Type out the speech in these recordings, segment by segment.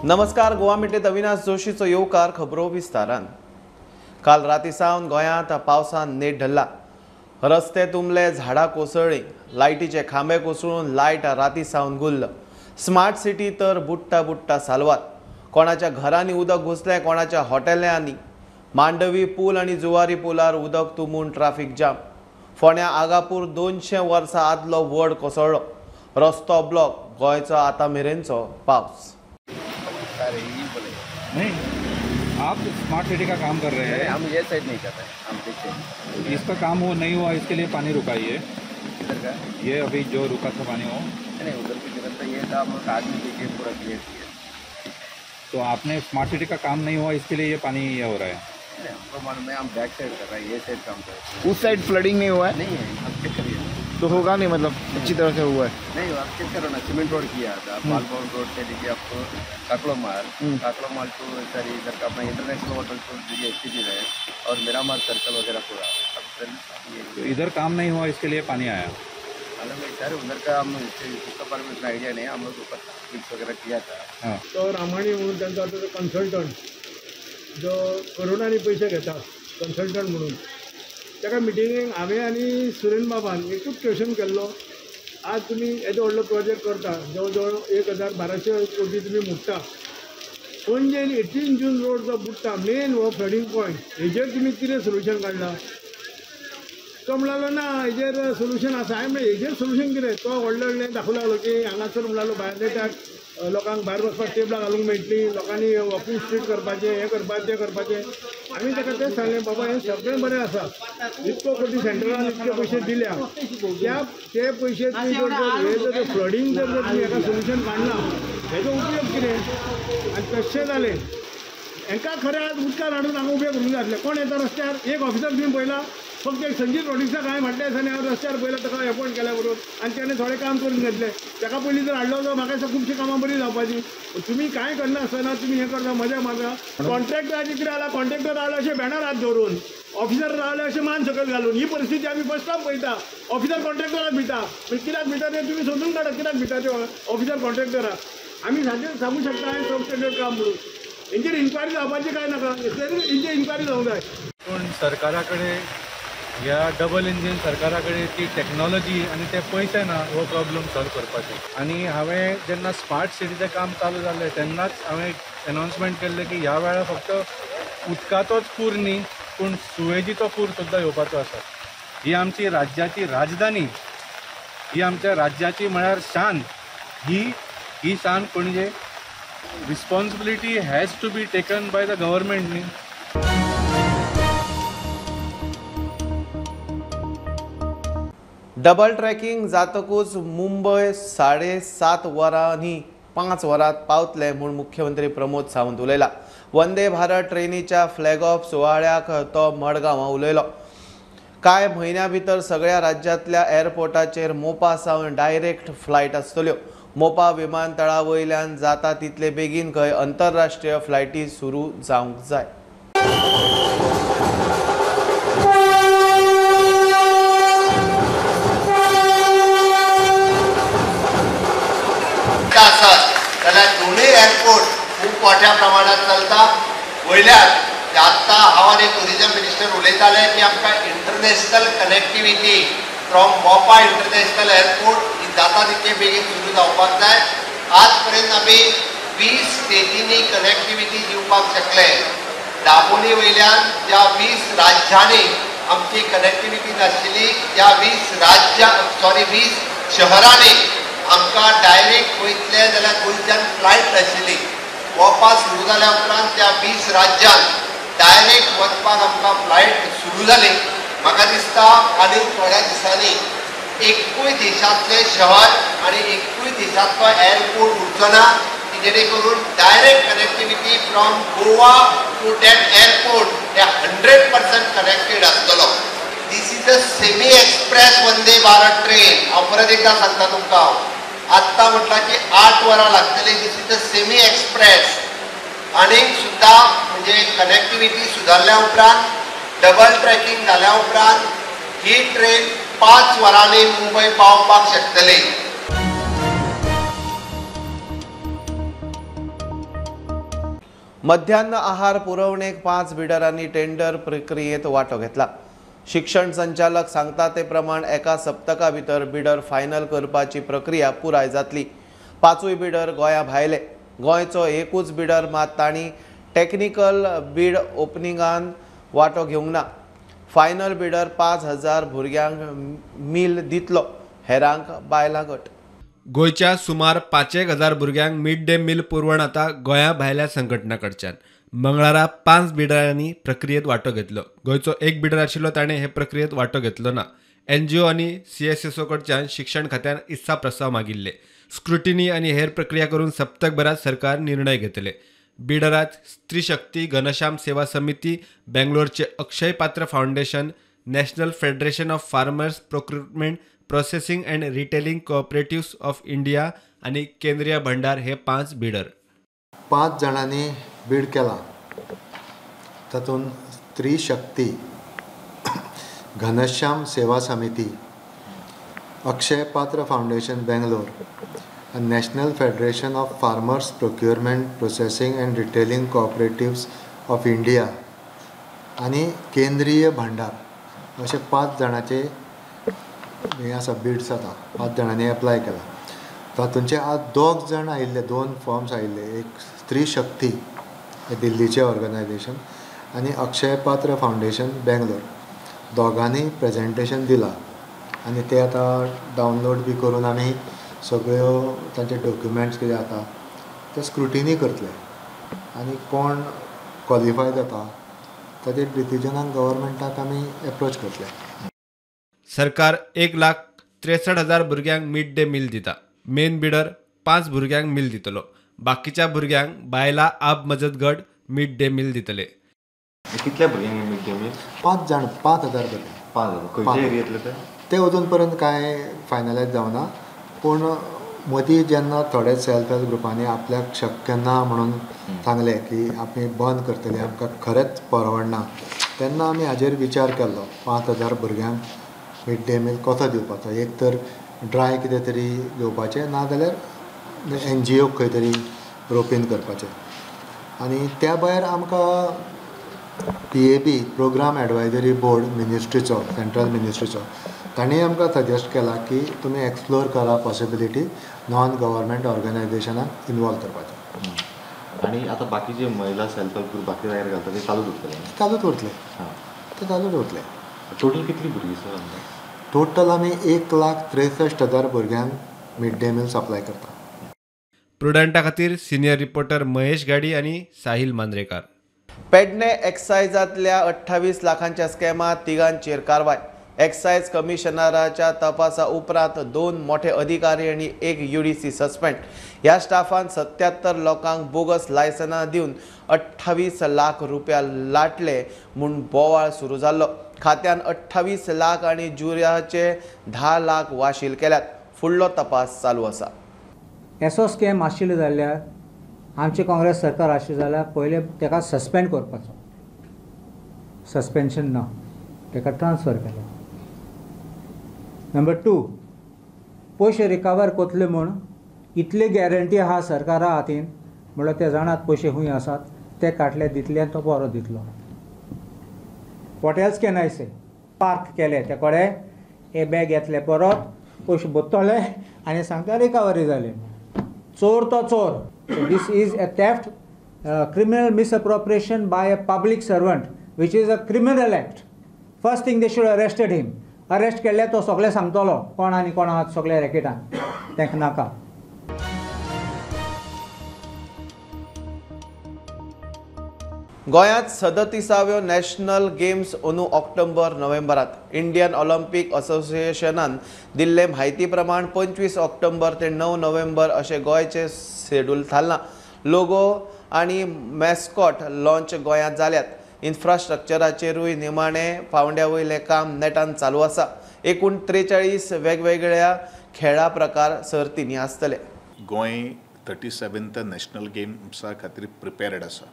नमस्कार, गोवा मिटेंत अविनाश जोशीचो येवकार. खबरो विस्तारान. काल राती सावन गोंयांत पावसान नेट धरला. रस्ते तुंबले, झाडां कोसळ्ळीं, लायटीचे खांबे कोसळून लायट राती सावन गुल्ल. स्मार्ट सिटी तर बुडटा बुडटा सालवार. कोणाच्या घरांनी उदक घुसलें, कोणाच्या हॉटेलांनी. मांडवी पूल आनी जुवारी पुलार उदक तुंबून ट्राफीक जाम. फोंड्या आगापूर 200 वर्सां आदलो वड कोसळ्ळो. रस्तो ब्लॉक. गोंयचो आतां मेरेनचो पावस. नहीं, आप स्मार्ट सिटी का काम कर रहे हैं. हम ये साइड नहीं कर रहे हैं, हम पीछे. इसका काम वो नहीं हुआ, इसके लिए पानी रुका. ये इधर का ये अभी जो रुका था पानी वो नहीं, उधर की जगह तो ये था, हम लोग आदमी देखिए पूरा क्लियर किया. तो आपने स्मार्ट सिटी का काम नहीं हुआ, इसके लिए ये पानी ये हो रहा है. नहीं, हमको मालूम है, हम बैक साइड कर रहे हैं, ये साइड काम कर रहे हैं. उस साइड फ्लडिंग नहीं हुआ है? नहीं है, आप चेक करिए. तो होगा नहीं, मतलब अच्छी तरह से हुआ है. नहीं, आप चेक करो ना, सीमेंट रोड किया था, बाल भवन रोड से लेके आपको काकड़ो माल, काकड़ो माल टू सर इधर का अपना international hotel two S T है और मिरामार सर्कल वगैरह पूरा. तो इधर काम नहीं हुआ, इसके लिए पानी आया. मालूम है सर, उधर का हम उसका बारे में इतना आइडिया नहीं. हम लोग ऊपर फिक्स वगैरह किया था. तो रामाणी म्हणून त्यांचा आता तो कन्सल्टंट जो करोडांनी पैसे घेता कन्सल्टंट म्हणून, ताका मिटिंगेक हांवें आनी सुरेन बाबान एकूच क्वेश्चन केल्लो, आज तुमी येदो व्हडलो प्रोजेक्ट करता, जवळ जवळ 1200 कोटी तुमी मोडटा. पणजे 18 जून रोड जो बुडटा, मेन हो फ्लडींग पॉयंट, हेजेर तुमी कितें सोल्युशन काडला? तो म्हणलो ना हेजेर सोल्युशन आसा. हांवें म्हणलें हेजेर सोल्युशन कितें? तो व्हडले व्हडलें दाखोवंक लागलो की हांगासर म्हणलो भायर त्या लोकांक भायर वचपाक टेबलां घालूंक मेळटलीं, लोकांनी वॉकिंग स्ट्रीट करपाचें, हें करपाचें, तें करपाचें. आमी ताका तें सांगलें, बाबा हें सगळें बरें आसा, इतको कोटी सेंट्रलान इतके पयशे दिल्या, त्या ते पयशे तुमी जर हें जर फ्लडींग जर तुमी हेका सोल्युशन काडना, हेजो उपयोग कितें? आनी तशें जालें. हेंकां खरें आज उदकान हाडून हांगा उबे करूंक जाय आसलें. कोण येता रस्त्यार? एक ऑफिसर तुमी पळयला, फक्त एक संजीत रॉड्रिग्साक हांवें फाटल्या दिसांनी हांव रस्त्यार पळयला, ताका एपॉयंट केल्या बरोबर आनी तेणें थोडें काम करून घेतलें. ताका पयलीं जर हाडलो जाल्यार म्हाका दिसता खुबशीं कामां बरीं जावपाचीं. तुमी कांय करनासतना तुमी हें करता, मजा मारता. कॉन्ट्रॅक्टराचें कितें जालां, कॉन्ट्रॅक्टर रावले अशें बॅनर हात दवरून, ऑफिसर रावले अशें मान सकयल घालून. ही परिस्थिती आमी फर्स्ट टायम पळयता. ऑफिसर कॉन्ट्रॅक्टराक भिता, मागीर कित्याक भिता तें तुमी सोदून काडा, कित्याक भिता ते ऑफिसर कॉन्ट्रॅक्टराक. आमी सारकें सांगूंक शकता हें सब स्टँडर्ड काम म्हणून. हेंचेर इन्क्वायरी जावपाची काय नाका, हेंचेर इन्क्वायरी जावंक जाय. पूण सरकारा कडेन, ह्या डबल इंजीन सरकारा कडेन ती टॅक्नॉलॉजी आनी ते पयशे ना हो प्रॉब्लम सॉल्व करपाचे. आनी हांवें जेन्ना स्मार्ट सिटीचें काम चालू जालें तेन्नाच हांवें एनावन्समेंट केल्लें की ह्या वेळार फक्त उदकाचोच पूर न्ही पूण सुवेजीचो पूर सुद्दां येवपाचो आसा. ही आमची राज्याची राजधानी, ही आमच्या राज्याची म्हळ्यार शान, ही शान Panaji. Responsibility has to be taken by the government न्ही. डबल ट्रॅकिंग जातकूच मुंबय 7.5 वरांनी 5 वरांत पावतले म्हूण मुख्यमंत्री प्रमोद सावंत उलयला. वंदे भारत ट्रेनीच्या फ्लॅग ऑफ सुवाळ्याक तो मडगांवां उलयलो. कांय म्हयन्या भितर सगळ्या राज्यांतल्या एअरपोर्टाचेर मोपा सावन डायरेक्ट फ्लायट आसतल्यो. मोपा विमानतळा वयल्यान जाता तितले बेगीन खंय अंतरराष्ट्रीय फ्लायटी सुरू जावंक जाय. आसत जाल्यार दोनूय एअरपोर्ट खूब मोठ्या प्रमाणात चलता. वयल्यान आत्तां हांव आनी ट्युरिजम मिनिस्टर उलयताले की आमकां international connectivity from Mopa international airport ही जाता तितके बेगीन सुरू जावपाक जाय. आज पर्यंत आमी 20 स्टेटींनी कनेक्टिविटी दिवपाक शकले. दाबोली वयल्यान ज्या 20 राज्यांनी आमची कनेक्टिविटी नाशिल्ली त्या 20 शहरांनी आमकां डायरेक्ट वयतले जाल्यार गोंयच्यान फ्लायट नाशिल्ली. मोपा सुरू जाल्या उपरांत त्या 20 राज्यांत डायरेक्ट वचपाक आमकां फ्लायट सुरू जाली. म्हाका दिसता आनी थोड्या दिसांनी एकूय देशांतलें शहर आनी एकूय देशांतलो एअरपोर्ट उरचो ना की जेणे करून direct connectivity from Goa to that airport हे 100% कनेक्टेड आसतलो. This is a semi express Vande Bharat train. हांव परत एकदां सांगता तुमकां, आत्तां म्हटलां की 8 वरां लागतलीं. This is a semi express. आनीक सुद्दां म्हणजे कनेक्टिविटी सुदारल्या उपरांत, डबल ट्रॅकिंग जाल्या उपरांत ही ट्रेन 5 वरांनी मुंबय पावपाक शकतली. मध्यान्ह आहार पुरवणेक 5 बिडरांनी टेंडर प्रक्रियेत वांटो घेतला. शिक्षण संचालक सांगता ते प्रमाण एका सप्तका भितर बिडर फायनल करपाची प्रक्रिया पुराय जातली. 5 बिडर गोंया भायले. गोंयचो एकूच बिडर मात तांणी टॅक्निकल बीड ओपनिंगान वांटो घेवंक ना. फायनल बिडर 5,000 भुरग्यांक मील दितलो, हेरांक बायलां गट. गोंयच्या सुमार 5,000 भुरग्यांक मिड डे मील पुरवण आतां गोंया भायल्या संघटना कडच्यान. मंगळारा 5 बिडरांनी प्रक्रियेत वांटो घेतलो. गोंयचो एक बिडर आशिल्लो ताणें हे प्रक्रियेत वांटो घेतलो ना. एनजीओ आनी सीएसएसओ कडच्यान शिक्षण खात्यान इत्सा प्रस्ताव मागिल्ले. स्क्रुटिनी आनी हेर प्रक्रिया करून सप्तकभरात सरकार निर्णय घेतले. बिडरात स्त्री शक्ती घनश्याम सेवा समिती, बेंगलोरचे Akshaya Patra foundation, national federation of farmers procurement processing and retailing cooperatives of India आनी केंद्रीय भंडार हे 5 बिडर. 5 जाणांनी बीड केला. तातूंत स्त्री शक्ती, घनश्याम सेवा समिती, अक्षय पात्र फावंडेशन बेंगलोर आनी national federation of farmers procurement processing and retailing cooperatives of India आनी केंद्रीय भंडार अशे 5 जाणांचे हें आसा, बिड्स आसा. 5 जाणांनी एप्लाय केला. तातूंचे आज 2 जाण आयिल्ले, 2 फॉर्म्स आयिल्ले. एक स्त्री शक्ती हे दिल्लीचें ऑर्गनायजेशन आनी अक्षय पात्र फावंडेशन बेंगलोर. दोगांनी प्रेजेंटेशन दिलां आनी ते आतां डावनलोड बी करून आमी सगळ्यो तांचे डॉक्युमेंट्स कितें आसा ते स्क्रुटिनी करतले आनी कोण क्वॉलिफाय जाता ताचेर डिसिजनाक गव्हर्मेंटाक आमी एप्रोच करतले. सरकार 1,63,000 भुरग्यांक मिड डे मील दिता. मेन बिडर 5 भुरग्यांक मील दितलो. बाकीच्या भुरग्यांक बायलां आप मजत गट मिड डे मील दितले. कितल्या भुरग्यांक मिड डे मील? 5 जाण, 5,000 भुरग्यांक. 5,000 खंयच्या एरियेंतले ते? ते अजून पर्यंत कांय फायनलायज जावना, पूण मदीं जेन्ना थोडे सेल्फ हेल्प ग्रुपांनी आपल्याक शक्य ना म्हणून सांगलें की आमी बंद करतले, आमकां खरेंच परवडना, तेन्ना आमी हाजेर विचार केल्लो 5,000 भुरग्यांक मिड डे मील कसो दिवपाचो. एक तर ड्राय कितें तरी घेवपाचें, ना जाल्यार एनजीओक खंय तरी रोपीन करपाचें. आनी त्या भायर आमकां PAB programme advisory board मिनिस्ट्रीचो, सेंट्रल मिनिस्ट्रीचो, तांणी आमकां सजेस्ट केला की तुमी एक्सप्लोर करा पॉसिबिलिटी नॉन गव्हर्मेंट ऑर्गनायजेशनाक इनवॉल्व करपाचें. आनी आतां बाकीचे महिला सेल्फ हेल्प ग्रुप बाकी जाग्यार घालता ते चालूच उरतले? चालूच उरतले, ते चालूच उरतले. टोटल कितली भुरगीं सर? टोटल आमी 1,63,000 भुरग्यांक मिड डे मील सप्लाय करता. प्रुडंटा खातीर सिनियर रिपोर्टर महेश गाडी आनी साहिल मांद्रेकार. पेडणे एक्सायजांतल्या 28 लाखांच्या स्कॅमांत तिगांचेर कारवाय. एक्सायज कमिशनराच्या तपासा उपरांत 2 मोठे अधिकारी आनी 1 UDC suspend. ह्या स्टाफान 77 लोकांक बोगस लायसनां दिवन 28 लाख रुपया लाटले म्हूण बोवाळ सुरू जाल्लो. खात्यान 28 लाख आनी जुऱ्याचे 10 लाख वाशील केल्यात. फुडलो तपास चालू आसा. असो स्कॅम आशिल्लो जाल्यार आमचें काँग्रेस सरकार आशिल्लें जाल्यार पयलें ताका सस्पेंड करपाचो. सस्पेन्शन ना, ताका ट्रान्सफर केलो. नंबर 2, पयशे रिकवर करतले म्हूण इतली गॅरंटी आहा सरकारा हातीन म्हणल्यार ते जाणात पयशे खूंय आसात, ते काडले दितले आनी तो बरो दितलो. What else can I say? Park केले ते कडेन, हे बॅग येतले परत, पयशे भरतले आनी सांगता रिकवरी जाली. चोर तो चोर. This is a theft, criminal misappropriation by a public servant, which is a criminal act. First thing they should arrested him. Arrest केल्ले तो सगळें सांगतलो कोण आनी कोण आहात सगळे रॅकेटान, तांकां नाका. गोंयांत 37व्यो नॅशनल गेम्स अंदू ऑक्टोबर नोव्हेंबरात. इंडियन ऑलिम्पिक असोसिएशनान दिल्ले म्हायती प्रमाण 25 ऑक्टोबर ते 9 नोव्हेंबर अशें गोंयचें शेड्यूल थारलां. लोगो आनी मॅस्कॉट लॉन्च गोंयांत जाल्यात. इन्फ्रास्ट्रक्चराचेरूय निमाणे पावंड्या वयलें काम नेटान चालू आसा. एकूण 43 वेगवेगळ्या खेळा प्रकार सर्तींनी आसतले. गोंय 37th national गेम्सा खातीर प्रिपेर्ड आसा.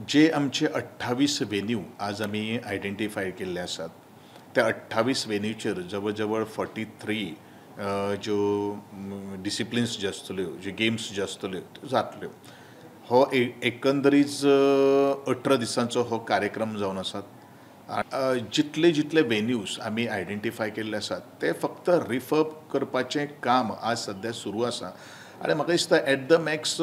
जे आमचे 28 वेन्यू आज आमी आयडेंटिफाय केल्ले आसात त्या 28 वेन्यूचेर जवळ जवळ 43 ज्यो डिसिप्लिन्स ज्यो आसतल्यो, ज्यो गेम्स ज्यो आसतल्यो त्यो जातल्यो. हो एकंदरीच 18 दिसांचो हो कार्यक्रम जावन आसा. जितले जितले वेन्यूज आमी आयडेंटिफाय केल्ले आसात ते फक्त रिफर्ब करपाचें काम आज सद्या सुरू आसा. आनी म्हाका दिसता एट the max,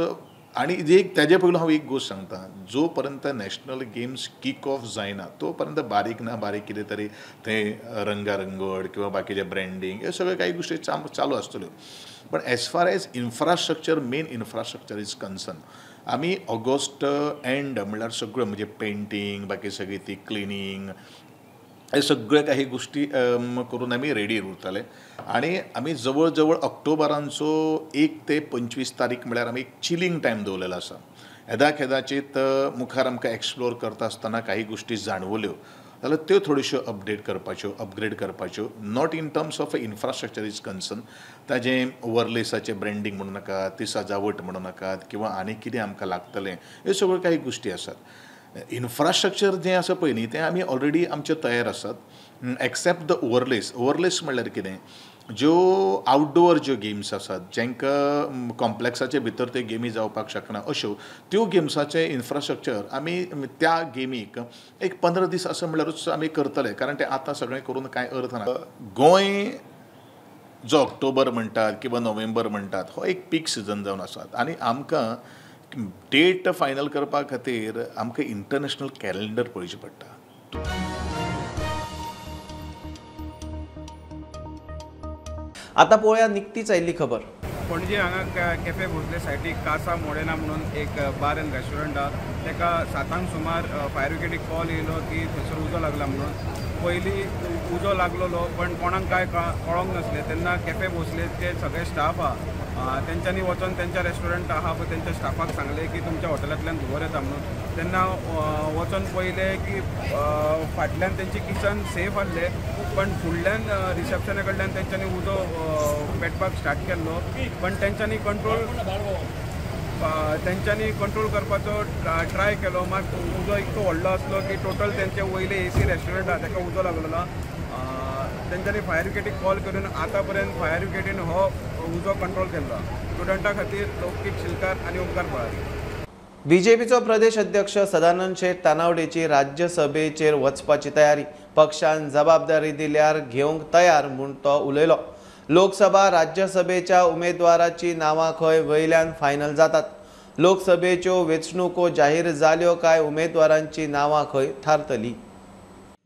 आनी एक ताजे पयलू हांव एक गोश्ट सांगता, जो पर्यंत नॅशनल गेम्स किक ऑफ जायना तो पर्यंत बारीक ना बारीक कितें तरी थंय रंगारंगड किंवा बाकीचे ब्रँडींग हे सगळे काही गोश्टी चालू आसतल्यो. पण as far as infrastructure, main infrastructure is concern, आमी ऑगस्ट एंड म्हणल्यार सगळ्यो म्हणजे पेंटींग बाकी सगळी ती क्लिनींग हे सगळे काही गोश्टी करून आमी रेडी उरताले. आनी आमी जवळ जवळ ऑक्टोबरांचो 1 ते 25 तारीख म्हळ्यार आमी एक चिलींग टायम दवरलेलो आसा. येदा कदाचीत मुखार आमकां एक्सप्लोर करता आसतना काही गोश्टी जाणवल्यो जाल्यार त्यो थोड्योश्यो अपडेट करपाच्यो, अपग्रेड करपाच्यो, not in terms of infrastructure is concern, ताजें ओवरलेसाचें ब्रँडींग म्हणू नाका, ती सजावट म्हणू नाकात किंवा आनी कितें आमकां लागतलें, ह्यो सगळ्यो काही गोश्टी आसात. इन्फ्रास्ट्रक्चर जें आसा पळय न्ही तें आमी ऑलरेडी आमचें तयार आसात, एक्सेप्ट the ओवरलेस. ओवरलेस म्हणल्यार कितें, ज्यो आवटडोर ज्यो गेम्स आसात जांकां कॉम्प्लेक्साचे भितर ते गेमी जावपाक शकना अश्यो त्यो गेम्साचें इन्फ्रास्ट्रक्चर आमी त्या गेमीक एक 15 दीस असो म्हणल्यारूच आमी करतले, कारण ते आतां सगळें करून कांय अर्थ ना. गोंय जो ऑक्टोबर म्हणटात किंवा नोव्हेंबर म्हणटात हो एक पीक सिजन जावन आसात आनी आमकां डेट फायनल करपा खातीर आमकां इंटरनॅशनल कॅलेंडर पळोवचें पडटा. आता पळोवया निकतीच आयिल्ली खबर. पणजे हांगा कॅफे भोसले सायडीक कासा मोडेना म्हणून एक बार एंड रेस्टॉरंट आहा, ताका 7 सुमार फायर ब्रिगेडीक कॉल येयलो की थंयसर उजो लागला म्हणून. पयलीं उजो लागलेलो पण कोणाक कांय कळोंक नासलें. तेन्ना कॅफे भोसले ते सगळे स्टाफ आहा तेंच्यांनी वचोन तेंच्या रेस्टॉरंट आहा पळय तेंच्या स्टाफाक सांगलें की तुमच्या हॉटेलांतल्यान धुंवर येता म्हणून. तेन्ना वचोन पळयलें की फाटल्यान तेंची किचन सेफ आसलें, पण फुडल्यान रिसेप्शना कडल्यान तेंच्यांनी उजो पेटपाक स्टार्ट केल्लो, पण तेंच्यांनी कंट्रोल करपाचो ट्राय केलो. मात उजो इतको व्हडलो आसलो की टोटल तेंचे वयले एसी रेस्टॉरंट आहा ताका उजो लागलेलो. तेंच्यांनी फायर ब्रिगेडीक कॉल करून आतां पर्यंत फायर ब्रिगेडीन हो उजो कंट्रोल केल्लो. स्टुडंटा खातीर लौकीक शिलकार आनी ओमकार पळारी. बीजेपीचो प्रदेश अध्यक्ष सदानंद शेट तानावडेची राज्यसभेचेर वचपाची तयारी, पक्षान जबाबदारी दिल्यार घेवंक तयार म्हूण तो उलयलो. लोकसभा राज्यसभेच्या उमेदवाराची नांवां खंय वयल्यान फायनल जातात. लोकसभेच्यो वेंचणुको जाहीर जाल्यो काय उमेदवारांची नांवां खंय थारतली.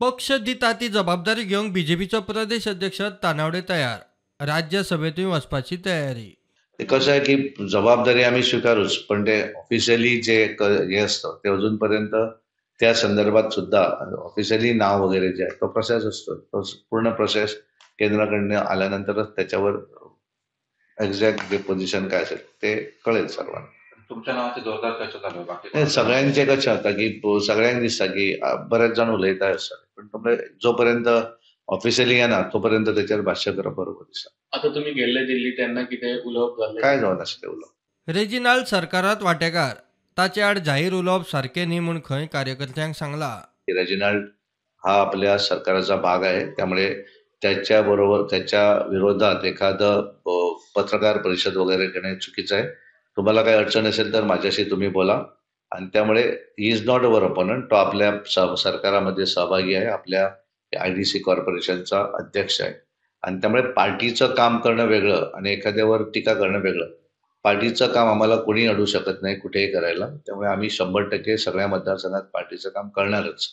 पक्ष दिता ती जबाबदारी घेवंक बीजेपीचो प्रदेश अध्यक्ष तानावडे तयार, राज्यसभेतूय वचपाची तयारी. ते कसं आहे की जबाबदारी आम्ही स्वीकारूच, पण ते ऑफिशियली जे हे असतं ते अजूनपर्यंत त्या संदर्भात सुद्धा ऑफिशियली नाव वगैरे जे आहे तो प्रोसेस असतो, तो पूर्ण प्रोसेस केंद्राकडनं आल्यानंतरच त्याच्यावर एक्झॅक्ट जे पोझिशन काय असेल ते कळेल सर्वांना. तुमच्या नावाची जोरदार चर्चा चालू आहे, बाकी सगळ्यांचे कशें जाता की सगळ्यांक दिसता की बरेच जाण उलयता आसता, पण जोपर्यंत ऑफिशियली येना तोपर्यंत त्याच्यावर भाष्य करप बरोबर दिसता. आता तुम्ही गेल्ले दिल्ली तेन्ना कितें उलोवप जालें? काय जावं नासलें उलोवप. रेजिनाल्ड सरकारात वांटेकार, ताचे आड जाहीर उलोवप सारकें न्ही म्हूण खंय कार्यकर्त्यांक सांगला. रेजिनाल्ड हा आपल्या सरकाराचा भाग आहे, त्यामुळे त्याच्याबरोबर त्याच्या विरोधात एखादं पत्रकार परिषद वगैरे घेणे चुकीचं आहे. तुम्हाला काही अडचण असेल तर माझ्याशी तुम्ही बोला. आणि त्यामुळे he is not our opponent, तो आपल्या सरकारामध्ये सहभागी आहे, आपल्या IDC कॉर्पोरेशनचा अध्यक्ष आहे. आणि त्यामुळे पार्टीचं काम करणं वेगळं आणि एखाद्यावर टीका करणं वेगळं. पार्टीचं काम आम्हाला कोणी अडू शकत नाही कुठेही करायला, त्यामुळे आम्ही 100% सगळ्या मतदारसंघात पार्टीचं काम करणारच.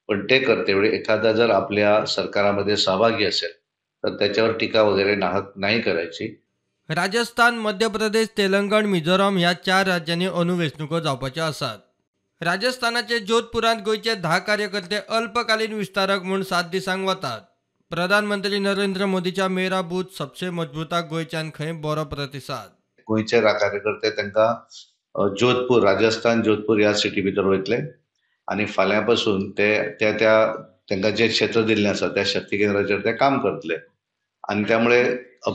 पण ते करतेवेळी एखादा जर आपल्या सरकारामध्ये सहभागी असेल तर त्याच्यावर टीका वगैरे नाही करायची. राजस्थान, मध्य प्रदेश, तेलंगण, मिझोराम ह्या 4 राज्यांनी अंदू वेंचणुको जावपाच्यो आसात. राजस्थानाचे जोधपुरांत गोंयचे 10 कार्यकर्ते अल्पकालीन विस्तारक म्हूण 7 दिसांक वतात. प्रधानमंत्री नरेंद्र मोदीच्या मेरा बूथ सबसे मजबूताक गोंयच्यान खंय बरो प्रतिसाद. गोंयचे कार्यकर्ते तांकां जोधपूर, राजस्थान जोधपूर ह्या सिटी भितर वयतले आनी फाल्यां पासून ते त्या तांकां जे क्षेत्र दिल्लें आसा त्या शक्ती केंद्राचेर ते काम करतले. आनी त्यामुळे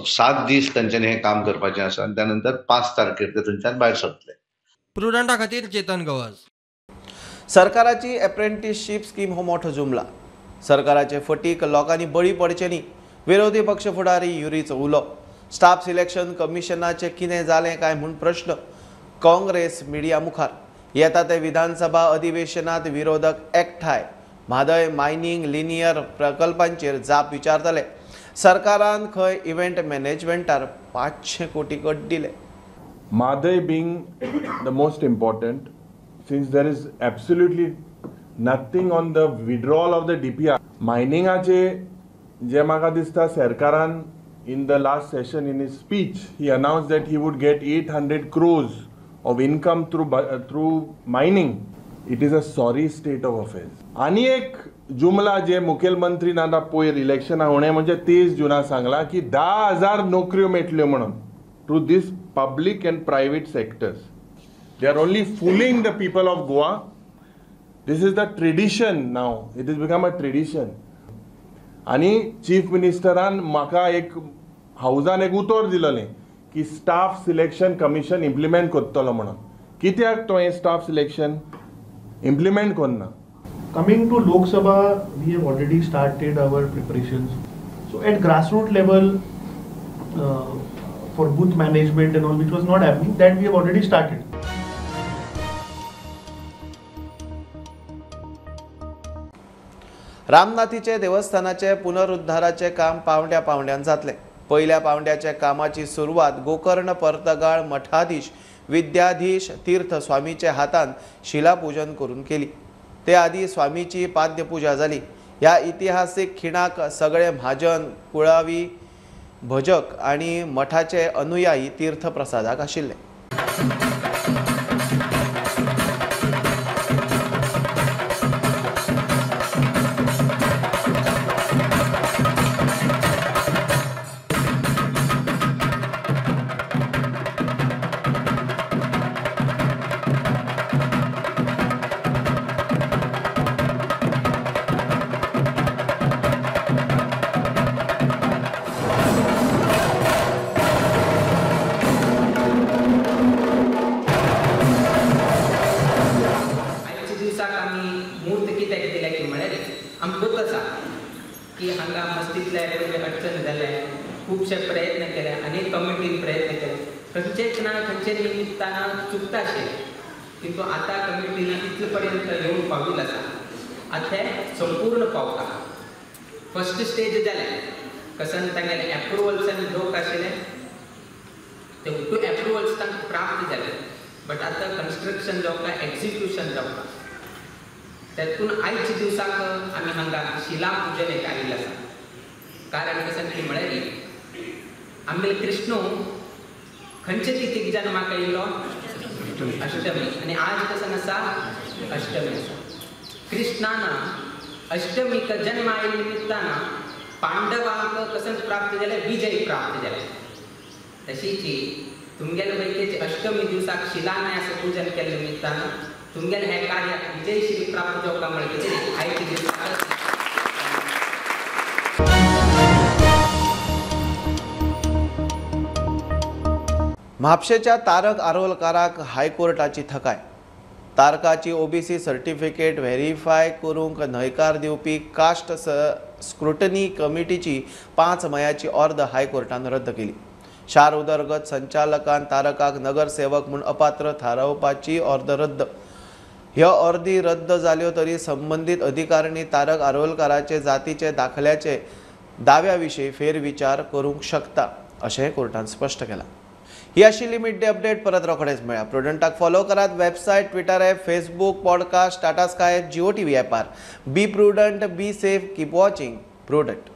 7 दीस तांच्यांनी हें काम करपाचें आसा आनी त्या नंतर 5 तारखेर ते थंयच्यान भायर सरतले. प्रुडंटा खातीर चेतन गवस. सरकाराची अप्रेंटिसशीप स्कीम हो मोठो जुमला. सरकाराचे फटीक लोकांनी बळी पडचे न्ही, विरोधी पक्ष फुडारी युरीचो उलो. स्टाफ सिलेक्शन कमिशनाचे कितें जालें काय म्हूण प्रश्न काँग्रेस मिडिया मुखार. येता ते विधानसभा अधिवेशनात विरोधक एकठांय म्हादय मायनिंग लिनियर प्रकल्पांचेर जाप विचारतले. सरकारान खंय इव्हेंट मॅनेजमेंटार 500 कोटी कट दिले. Mhadei being the most important, since there is absolutely nothing on the withdrawal of the DPR. मायनिंगाचे जे म्हाका दिसता सरकारान in the last session in his speech he announced that he would get 800 crores of income through mining. It is a sorry state of affairs. आनी एक जुमला जे मुखेलमंत्री नाना पयर इलेक्शना उणें म्हणजे 23 जुना सांगला की 10,000 नोकऱ्यो मेळटल्यो म्हणून through this public and private sectors. They are only fooling the people of Goa. This is the tradition now. It has become a tradition. आनी चीफ मिनिस्टरान म्हाका एक हावजान एक उतर दिलेलें की स्टाफ सिलेक्शन कमिशन इम्प्लिमेंट करतलो म्हणून. कित्याक तो हें स्टाफ सिलेक्शन इम्प्लिमेंट करना? Coming to Lok Sabha, we have already started our preparations. So at grassroots level, for booth management and all, which was not happening, that we have already started. रामनाथीचे देवस्थानाचे पुनरुद्धाराचे काम पावंड्या पावंड्यान जातले. पयल्या पावंड्याच्या कामाची सुरवात गोकर्ण पर्तगाळ मठाधीश विद्याधीश तीर्थ स्वामीचे हातान शिलापूजन करून केली. ते आदी स्वामीची पाद्यपूजा जाली. ह्या इतिहासीक खिणाक सगळे म्हाजन, कुळावी भजक आनी मठाचे अनुयायी तीर्थप्रसादाक आशिल्ले. खूबशे प्रयत्न केले, अनेक कमिटीन प्रयत्न केले, खंयचेच ना खंयचे निमित्तान चुकताशे, किंतु आतां कमिटीन इतले पर्यंत येवन पाविल्लें आसा. आतां हें संपूर्ण पावता. फर्स्ट स्टेज जालें कसन तांगेले एप्रुवल्स आनी लोक आशिल्ले ते टू एप्रुवल्स तांकां प्राप्त जाले, बट आतां कन्स्ट्रक्शन जावंक एक्झिक्युशन जावंक तेतून आयच्या दिवसाक आमी हांगा शिला पुजन एक आयिल्लें आसा. कारण कसन की म्हळ्यार आमगेले कृष्णू खंयचे तिथीक जन्माक आयिल्लो? अष्टमी. आनी आज कसन आसा? अष्टमी आसा. कृष्णान अष्टमीक जन्म आयिल्ले निमित्तान पांडवांक कसन प्राप्त जालें? विजय प्राप्त जालें. तशीच तुमगेले पैकीचे अष्टमी दिवसाक शिलान्यास पूजन केल्ले निमित्तान तुमगेले हे कार्याक विजयश्री प्राप्त जावंक म्हळ्यार आयच्या दिवसाक. म्हापशेच्या तारक आरोलकाराक हायकोर्टाची थकाय. तारकाची ओबीसी सर्टिफिकेट व्हेरीफाय करूंक न्हयकार दिवपी कास्ट स्क्रुटनी कमिटीची 5 मयाची ऑर्द हायकोर्टान रद्द केली. शार उदरगत संचालकान तारकाक नगरसेवक म्हूण अपात्र थारावपाची ऑर्द रद्द. ह्यो अर्दी रद्द जाल्यो तरी संबंदीत अधिकाऱ्यांनी तारक आरोलकाराचे जातीचे दाखल्याचे दाव्या विशीं फेरविचार करूंक शकता अशें कोर्टान स्पश्ट केलां. ही आशिल्ली मिड डे अपडेट. परत रोखडेच मेळ्या. प्रुडंटाक फॉलो करात website, Twitter app, Facebook, podcast, Tata Sky app, Jio TV ॲपार. Be prudent, be safe, keep watching Prudent.